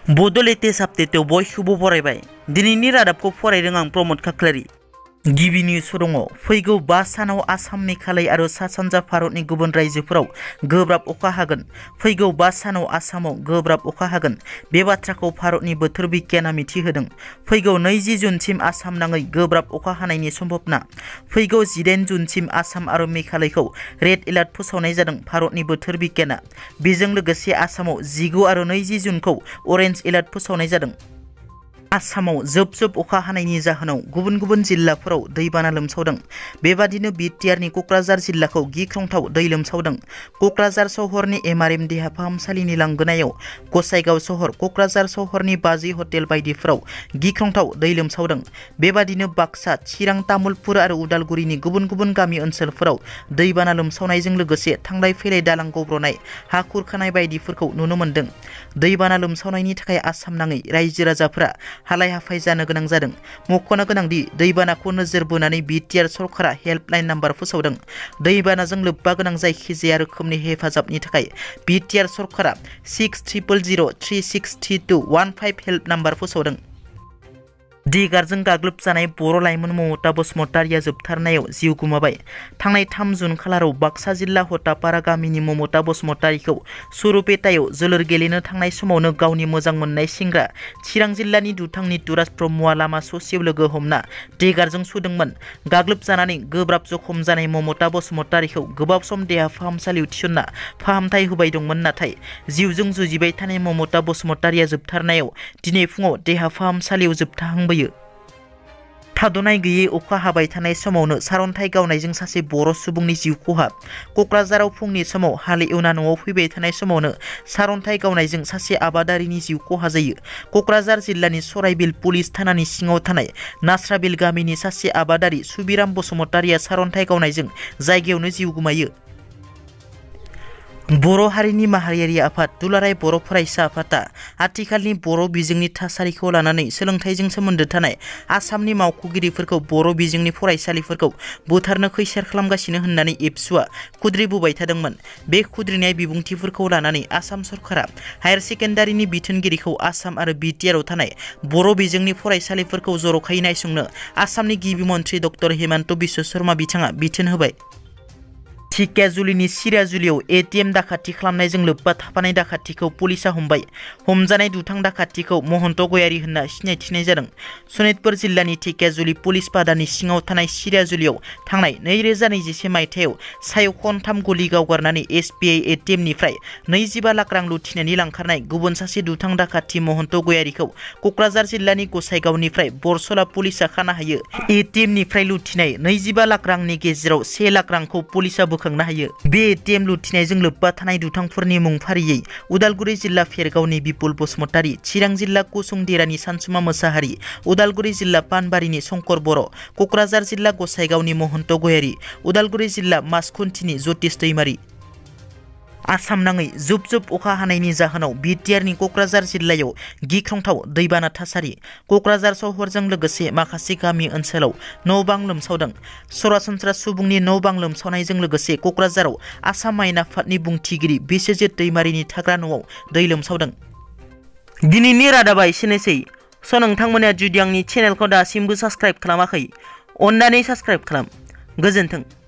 बड' लेटेस्ट आपडेटआव बयखौबो बरायबाय। दिनैनि रादाबखौ फरायदों आं प्रमद खाख्लारि। गिबि निउस दङ। फैगौ 5 सानाव आसाम, मेघालय आरो सा-सानजा भारतनि गुबुन रायजोफोराव गोब्राब अखा हागोन। फैगौ 5 सानाव आसामाव गोब्राब अखा हागोन। बे बाथ्राखौ भारतनि बोथोर बिगियाना मिथिहोदों। फैगौ 20 जुनसिम आसाम नाङै गोब्राब अखा हानायनि सम्भावना। फैगौ 18 जुनसिम आसाम आरो मेघालयखौ रेड एलार्ट फोसावनाय जादों भारतनि बोथोर बिगियाना। बेजों लोगोसे आसामाव 19 आरो 20 जुनखौ अरेन्ज एलार्ट फोसावनाय जादों। आसामाव जोब अखा हानायनि जाहोनाव गुबुन गुबुन जिल्लाफोराव दैबाना लोमसावदों। बेबादिनो BTRनि क'क्राझार जिल्लाखौ गिख्रंथाव दै लोमसावदों। क'क्राझार सहरनि MRM देहा फाहामसालिनि लांगोनायाव, गसाइगाव सहर, क'क्राझार सहरनि बाजै हटेल बायदिफोराव गिख्रंथाव दै लोमसावदों। बेबादिनो बाक्सा, चिरां, तामुलपुर आरो उदालगुरिनि गुबुन गुबुन गामि ओनसोलफोराव दैबाना लोमसावनायजों लोगोसे थांलाय फैलाय दालां गब्र'नाय, हा खुरखानाय बायदिफोरखौ नुनो मोन्दों। दैबाना लोमसावनायनि थाखाय आसाम नाङै रायजो राजाफोरा हालाय हाफाय जानो गोनां जादों। मख'नो गोनांदि दैबानाखौ नोजोर बोनानै BTR सरकारा हेल्पलाइन नाम्बार फोसावदों। दैबानाजों लोब्बा गोनां जायखिजाया रोखोमनि हेफाजाबनि थाखाय BTR सरकारा 6000363215 हेल्प नाम्बार फोसावदों। दिगारजों गाग्लोबजानाय बर' लाइमोन ममता बसुमतारिया जोबथारनायाव जिउ गोमाबाय। थांनाय 3 जुन खालाराव बाक्सा जिल्ला हतापारा गामिनि ममता बसुमतारिखौ सुरुपेटायाव जोलुर गेलेनो थांनाय समावनो गावनि मोजां मोननाय सेंग्रा चिरां जिल्लानि दुथांनि तुराज ब्रह्मआ लामा ससेयाव लोगो हमना दिगारजों सुदोंमोन। गाग्लोबजानानै गोब्राब जखम जानाय ममता बसुमतारिखौ गोबाव सम देहा फाहामसालियाव थिसनना फाहामथाय होबाय दंमोन। नाथाय जिउजों जुजिबाय थानाय ममता बसुमतारिया जोबथारनायाव दिनै फुङाव देहा फाहामसालियाव जोबथाहांबोयो। थाद'नाय गैयै अखा हाबाय थानाय समावनो सारन्थाइ गावनायजों सासे बर' सुबुंनि जिउ खहा। क'क्राझाराव फुंनि समाव हाल एवना न'आव फैबाय थानाय समावनो सारन्थाइ गावनायजों सासे आबादारिनि जिउ खहा जायो। क'क्राझार जिल्लानि सराइबिल पुलिस थानानि सिङाव थानाय नास्राबिल गामिनि सासे आबादारि सुबिराम बसुमतारिया सारन्थाइ गावनायजों जायगायावनो जिउ गोमायो। बर' हारिनि माहारियारि आफाद दुलाराय बर' फरायसा आफादा आथिखालनि बर' बिजोंनि थासारिखौ लानानै सोलोंथाइजों सोमोन्दो थानाय आसामनि मावख'गिरिफोरखौ बर' बिजोंनि फरायसालिफोरखौ बुथारनो खैसार खालामगासिनो होननानै एबसुआ खुद्रिबोबाय थादोंमोन। बे खुद्रिनाय बिबुंथिफोरखौ लानानै आसाम सरकारा हायार सेकेन्डारिनि बिथोनगिरिखौ आसाम आरो BTRआव थानाय बर' बिजोंनि फरायसालिफोरखौ जर'खायै नायसंनो आसामनि गिबि मन्थ्रि डक्टर हेमन्त बिश्व शर्मा बिथाङा बिथोन होबाय। धेकियाजुलिनि सिराजुलियाव ATM दाखाथि खालामनायजों लोब्बा थाफानाय दाखाथिखौ पुलिसा हमबाय। हमजानाय दुथां दाखाथिखौ महन्त गयारि होनना सिनायथिनाय जादों। सनितपुर जिल्लानि धेकियाजुलि पुलिस बादानि सिङाव थानाय सिराजुलियाव थांनाय 2021 मायथाइयाव सायाव खनथाम गलि गावगारनानै SBI ATMनिफ्राय 25 लाख रां लुथिनानै लांखारनाय गुबुन सासे दुथां दाखाथि महन्त गयारिखौ क'क्राझार जिल्लानि गसाइगावनिफ्राय बरसला पुलिसा खाना हायो। ATMनिफ्राय लुथिनाय 25 लाख रांनि गेजेराव 1 लाख रांखौ पुलिसा बोखांनो हायो। बे ATM लुथिनायजों लोब्बा थानाय दुथांफोरनि मुं फारियै उदालगुरि जिल्ला फेरगावनि बिपुल बसुमतारि, चिरां जिल्ला कुसुंदेरानि सानसुमा मोसाहारि, उदालगुरि जिल्ला पानबारिनि शंकर बर', क'क्राझार जिल्ला गसाइगावनि महन्त गयारि, उदालगुरि जिल्ला मासखुन्थिनि ज्योतिष दैमारि। आसाम नाङै जुब अखा हानायनि जाहोनाव BTRनि क'क्राझार जिल्लायाव गिख्रंथाव दैबाना थासारि। क'क्राझार सहरजों लोगोसे माखासे गामि ओनसोलाव न' बां लोमसावदों। सरासनस्रा सुबुंनि न' बां लोमसावनायजों लोगोसे क'क्राझाराव आसाम आयेन आफादनि बुंथिगिरि बिस्वजित दैमारिनि थाग्रा न'आव दै लोमसावदों। दिनैनि रादाबा एसेनोसै। नोंथांमोना जुदि आंनि चेनेलखौ दासिमबो साबस्क्राइब खालामाखै, अन्नानै साबस्क्राइब खालाम। गोजोन्थों।